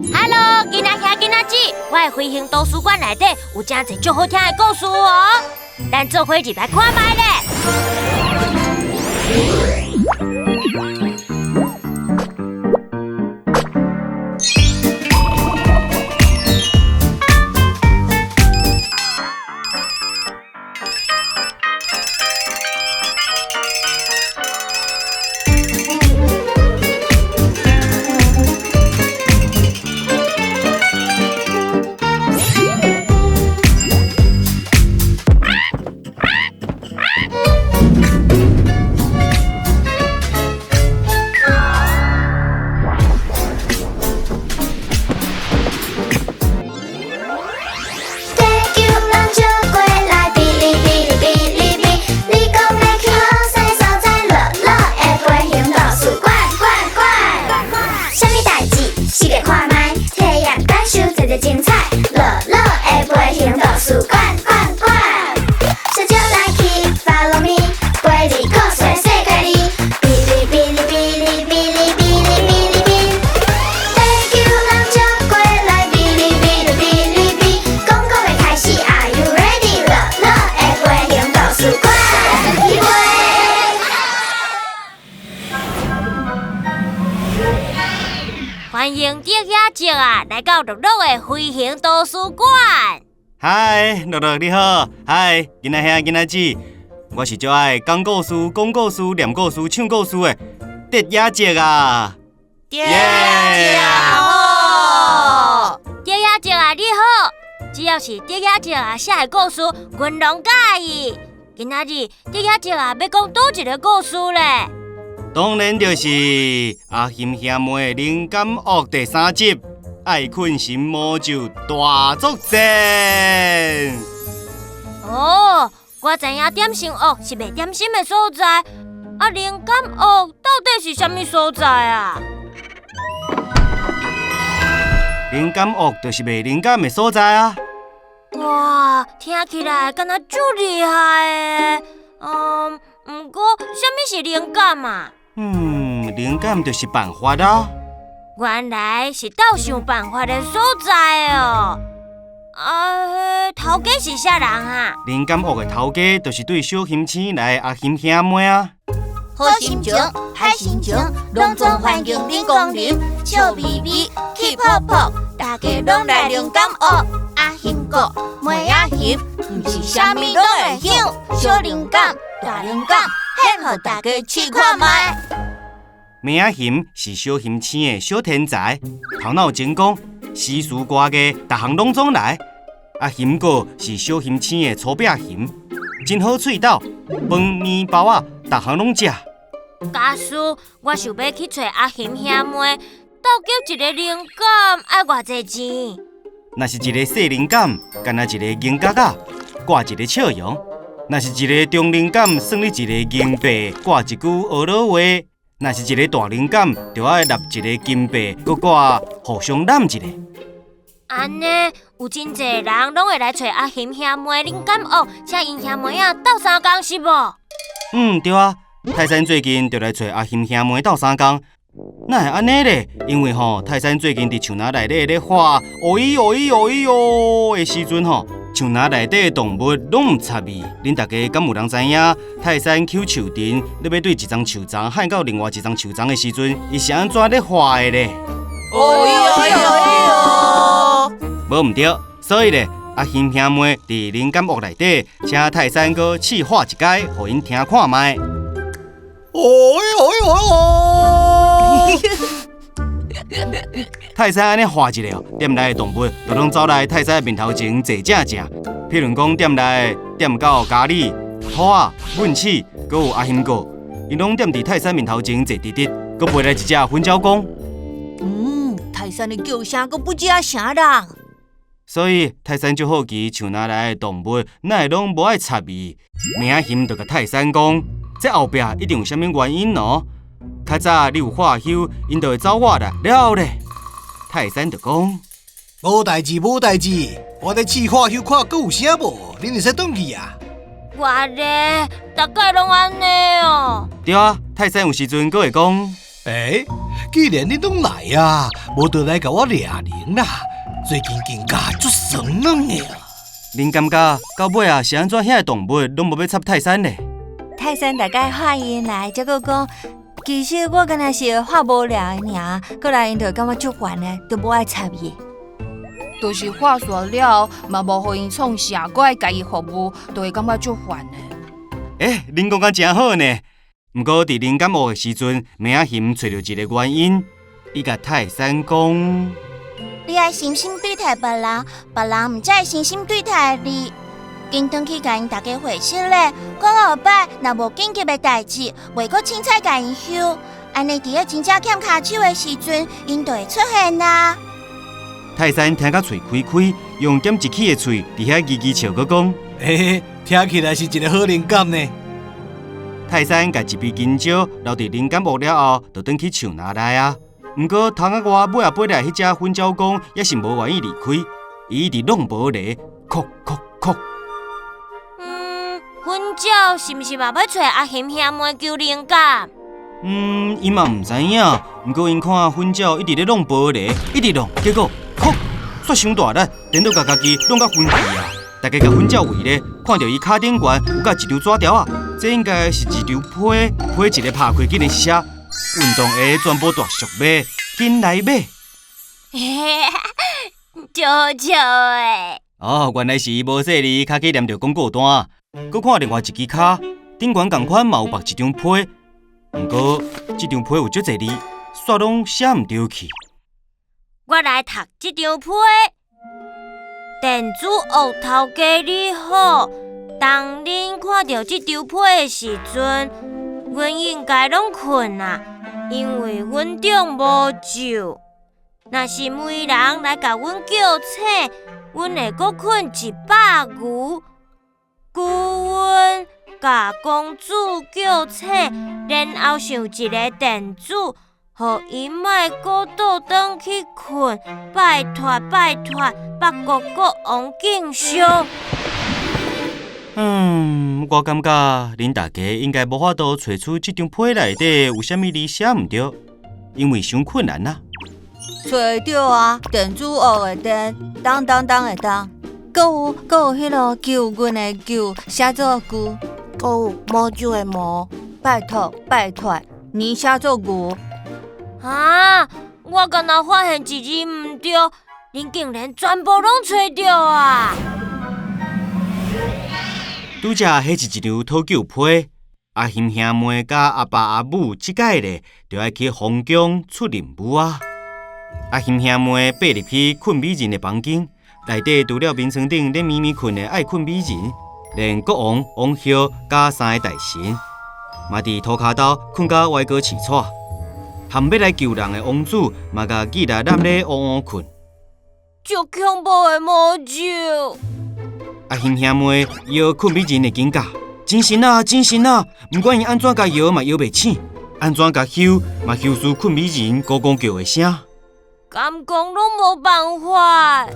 Hello，囡仔兄囡仔姊，我的飞行图书馆内底有真濟足好聽的故事哦，咱做伙入來看覓咧。地球人招过来，哔哩哔哩哔哩哔，你讲欲去好势所在，乐乐的飞行图书馆馆馆。啥物代志？试过看觅，体验感受济济精彩，乐乐的飞行图书馆馆馆。小招来去，Follow me，陪你故事世界里，哔哩哔哩哔哩哔哩哔哩哔哩哔。地球人招过来，哔哩哔哩哔哩哔，讲讲欲开始，Are you ready？乐乐的飞行图书馆，去飞。歡迎竹仔石啊，來到樂樂的飛行圖書館。嗨，樂樂你好，嗨，囡仔兄囡仔姊，我是足愛講故事、講故事、念故事、唱故事的竹仔石啊！竹仔石好，竹仔石啊，你好！只要是竹仔石啊寫的故事，阮攏佮意。今仔日竹仔石啊欲講佗一個故事咧？當然就是阿熊兄妹的靈感屋第三集《愛睏神魔咒大作戰》。哦，我知影點心屋是賣點心的所在，啊，靈感屋到底是啥物所在啊？靈感屋就是賣靈感的所在啊！哇，聽起來敢若足厲害的。嗯，毋過啥物是靈感啊？嗯，靈感就是辦法啊。原來是鬥想辦法的所在哦。啊，頭家是啥人啊？靈感屋的頭家就是對小熊星來的阿熊兄妹啊。好心情、歹心情，攏總歡迎恁光臨。笑眯眯、氣泡泡，大家攏來靈感屋。阿熊哥、妹仔熊，毋是啥物攏會曉。小靈感、大靈感，獻予大家試看覓。妹仔熊是小熊星的小天才，頭腦精光，詩詞歌藝，逐項攏總來。阿熊哥是小熊星的粗壁熊，真好喙斗，飯麵包仔，逐項攏食。假使我想欲去揣阿熊兄妹，鬥叫一个靈感愛偌濟錢？若是一個細靈感，敢若一個銀角仔，掛一個笑容；若是一個中靈感，算你一個銀幣，掛一句學老話；若是一個大靈感，就愛納一個金幣，閣掛互相攬一下。按呢，有真濟人攏會來揣阿熊兄妹靈感屋，請𪜶兄妹仔鬥相共是無？嗯，對啊。泰山最近就來揣阿熊兄妹鬥相共，哪會按呢咧？因為吼，泰山最近佇樹林內底咧喊哦咦哦咦哦咦哦的時陣吼，樹林內底的動物攏毋插伊。恁大家敢有人知影？泰山抾樹藤，咧欲對一叢樹叢喊到另外一叢樹叢的時陣，伊是按怎咧喊的咧？哦咦哦咦哦咦哦！無毋對，所以咧，阿熊兄妹佇靈感屋內底，請泰山閣試喊一擺，予𪜶聽看覓。哦哟哟哟！泰山按呢喊一下，店內的動物就攏走來泰山的面頭前坐正正。譬如講，店內店狗咖喱、兔仔、汶鼠，閣有阿熊哥，𪜶攏踮佇泰山面頭前坐直直，閣飛來一隻粉鳥公。嗯，泰山的叫聲閣不止啥人。所以泰山就好奇樹林內的動物，哪會攏無愛插伊？妹仔熊就共泰山講。這後壁一定有啥物原因哦。較早你有喝休，𪜶就會走我啦。了後咧，泰山就講：無代誌，無代誌，我咧試喝休看閣有聲無？恁會使轉去啊。我咧，逐擺攏按呢哦。對啊，泰山有時陣閣會講。欸，既然恁攏來啊，無就來共我掠靈啦。最近肩胛足酸軟的啊。恁感覺到尾啊是按怎遐个動物攏無欲插泰山咧？泰山大概喊𪜶來，結果講，其實我敢若是畫無聊的爾，過來𪜶就會感覺足煩的，就無愛插伊。就是畫煞了，嘛無予𪜶創啥，閣愛共伊服務，就會感覺足煩的。欸，恁講甲誠好呢。毋過佇靈感學的時陣，妹仔熊揣著一个原因，伊共泰山講：你愛誠心對待別人，別人毋才會誠心對待你。緊轉去共𪜶大家回釋咧，講後擺若無緊急的代誌，袂閣凊彩共𪜶休，按呢佇咧真正欠跤手的時陣，𪜶就會出現啊。泰山聽甲喙開開，用點一起的喙佇遐吱吱笑，閣講：嘿嘿，聽起來是一个好靈感呢。泰山共一支金蕉留佇靈感屋了後，就轉去樹林內啊。毋過窗仔外尾仔飛來彼隻粉鳥公，也是無願意離開，伊一直弄玻璃，叩叩叩。嗯，粉鳥是毋是嘛欲揣阿熊兄妹求靈感？嗯，伊嘛毋知影。毋過𪜶看粉鳥一直咧弄玻璃，一直弄，結果，叩，煞傷大力，顛倒共家己弄甲昏去啊！大家共粉鳥圍咧，看著伊跤頂懸有佮一張紙條仔，這應該是一張批，批一个拍開，竟然是寫運動鞋全部大俗賣，緊來買。足好笑的。哦，原來是伊無細膩，跤去黏著廣告單。閣看另外一支跤，頂懸仝款嘛有縛一張批，毋過這張批有足濟字，煞攏寫毋著去。我來讀這張批。電子屋頭家你好，當恁看著這張批的時陣，阮應該攏睏啊，因為阮中魔咒。若是沒人來共阮叫醒，阮會閣睏100牛。求阮共公主叫醒，然後想一個電子，予伊莫閣倒轉去睏。拜託拜託，北國國王敬上。嗯，我感覺恁大家應該無法度揣出這張批內底有啥物字寫毋著，因為傷困難啊。揣著啊，電子屋的電，當當當的當，閣有閣有彼个救阮的救，寫做舊，閣有魔咒的魔，拜託拜託，你寫做牛。啊！我敢若發現一字毋對，恁竟然全部攏揣著啊！拄才彼是一張討救批，阿熊兄妹佮阿爸阿母這擺咧，就愛去皇宮出任務啊！阿熊兄妹爬入去睏美人的房間，內底除了眠床頂咧眠眠睏的愛睏美人，連國王、王后佮三个大臣，嘛佇塗跤兜睏甲歪哥飼喘。含欲來救人的王子，嘛共囡仔攬咧烏烏睏。足恐怖的魔咒！阿熊兄妹搖睏美人的肩胛，精神啊，精神啊！毋管伊按怎共搖嘛搖袂醒，按怎共搝嘛搝輸睏美人咕咕叫的聲。敢講攏無辦法。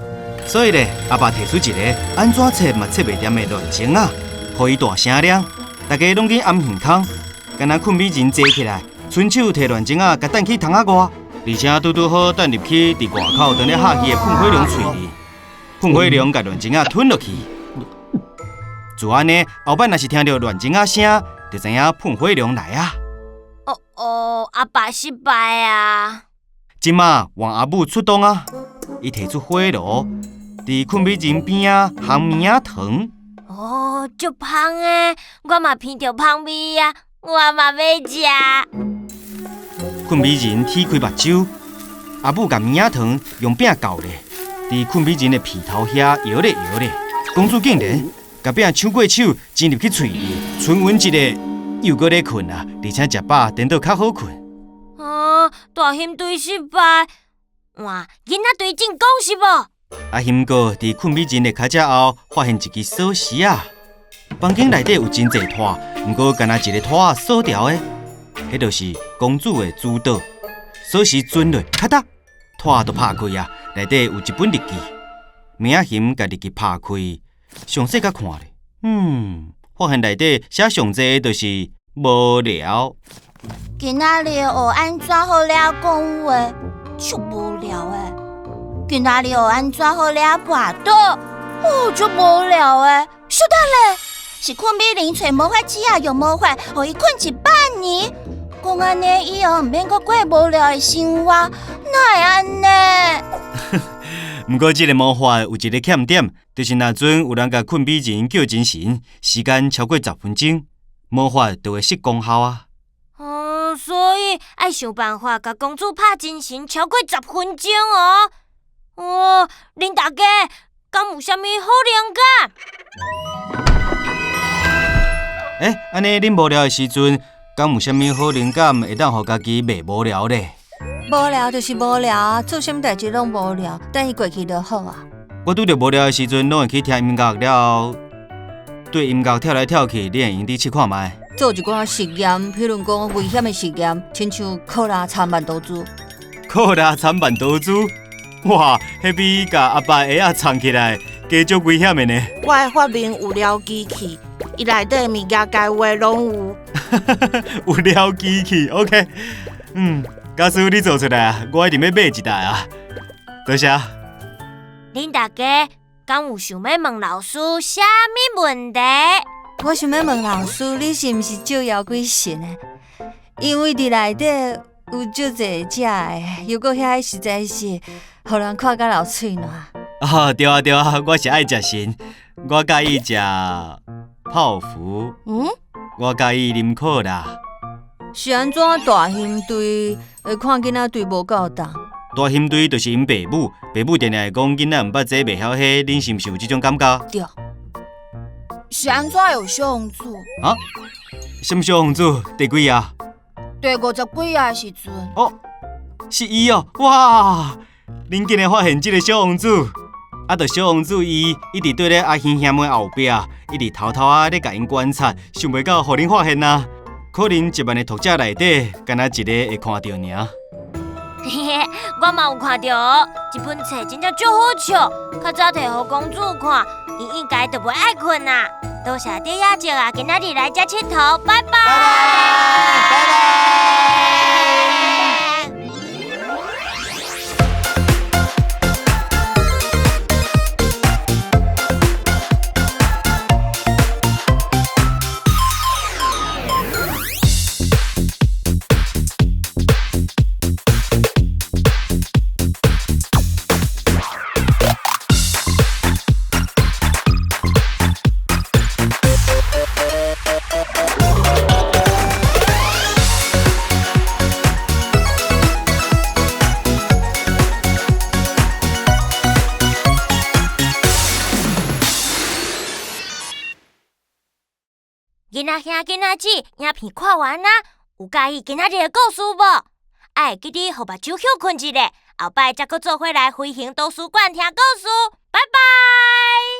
所以咧，阿爸提出一個按怎切嘛切袂掂的亂鐘仔，予伊大聲量，大家攏緊掩耳孔，敢若睏美人坐起來，伸手提亂鐘仔，共擲去窗仔外，而且拄拄好擲入去佇外口當咧拍戲的噴火龍喙裡，噴火龍共亂鐘仔吞落去。就按呢，後擺若是聽著亂鐘仔聲，就知影噴火龍來啊！哦哦，阿爸失敗啊！這馬換阿母出動啊！伊提出火爐，佇睏美人邊仔烘棉仔糖。哦，足芳的，我嘛聞著芳味啊！我嘛欲食。睏美人鐵開目睭，阿母共棉仔糖用餅攪咧，佇睏美人的鼻頭遐搖咧搖咧。公主竟然共餅搶過手，擠入去喙裡，唇吻一下，又閣咧睏啊，而且食飽，顛倒較好睏。啊！大熊隊失敗，換囡仔隊進攻是無？阿熊哥佇睏美人的跤跡後，發現一支鎖匙仔。房間內底有真濟拖，毋過干焦一个拖仔鎖牢的，彼就是公主的主導。鎖匙轉落，咔嗒，拖仔就拍開啊！內底有一本日記。妹仔熊共日記拍開，詳細共看咧，發現內底寫上濟的就是無聊。今仔日學按怎好掠講話，足無聊的。今仔日學按怎好掠跋倒，哦，足無聊的。稍等咧，是困美人揣魔法紙仔用魔法，予伊睏100年。講按呢以後毋免閣過無聊的生活，哪會按呢？毋過這个魔法有一个欠點，就是若陣有人共困美人叫精神，時間超過10分鐘，魔法就會失功效啊。哦，所以愛想辦法共公主拍精神超過10分鐘哦。哦，恁大家敢有啥物好靈感？欸，按呢恁無聊的時陣，敢有啥物好靈感會當予家己袂無聊咧？無聊就是無聊啊，做啥物代誌攏無聊，等伊過去就好啊。我拄著無聊的時陣，攏會去聽音樂了後，對音樂跳來跳去，你會用得試看覓？做一寡實驗，比如講危險的實驗，親像考拉參萬多珠。考拉參萬多珠，哇，彼比共阿爸鞋仔藏起來，加足危險的呢。我的發明有聊機器，伊內底物件該有的攏有。有聊機器，OK，嗯。假使你做出來啊，我一定欲買一台啊！多謝。恁大家敢有想欲問老師啥物問題？我想欲問老師，你是毋是照妖鬼神的？因為佇內底有足濟食的，又閣遐實在是，予人看甲流喙瀾。哦，對啊對啊，我是愛食神，我佮意食泡芙。嗯？我佮意啉可樂。是按怎大兄弟會看囡仔對無夠重？大兄弟就是𪜶爸母，爸母定定會講囡仔毋捌這袂曉彼，恁是毋是有這種感覺？對。是按怎有小王子？啊？啥物小王子？第幾頁？第50幾頁的時陣。哦，是伊哦！哇，恁竟然發現這个小王子！啊，就小王子伊一直對咧阿兄兄妹後壁，一直偷偷仔咧共𪜶觀察，想袂到予恁發現啊！可能1萬个讀者內底，干焦一個會看著爾。嘿嘿，我嘛有看著哦，這本冊真正足好笑，較早提予公主看，伊應該就袂愛睏啊。多謝戴亞靜啊，今仔日來遮𨑨迌，拜拜。拜拜。囡仔兄、囡仔姊，影片看完啊，有佮意今仔日的故事無？愛記得予目睭歇睏一下，後擺才閣做伙來飛行圖書館聽故事。拜拜。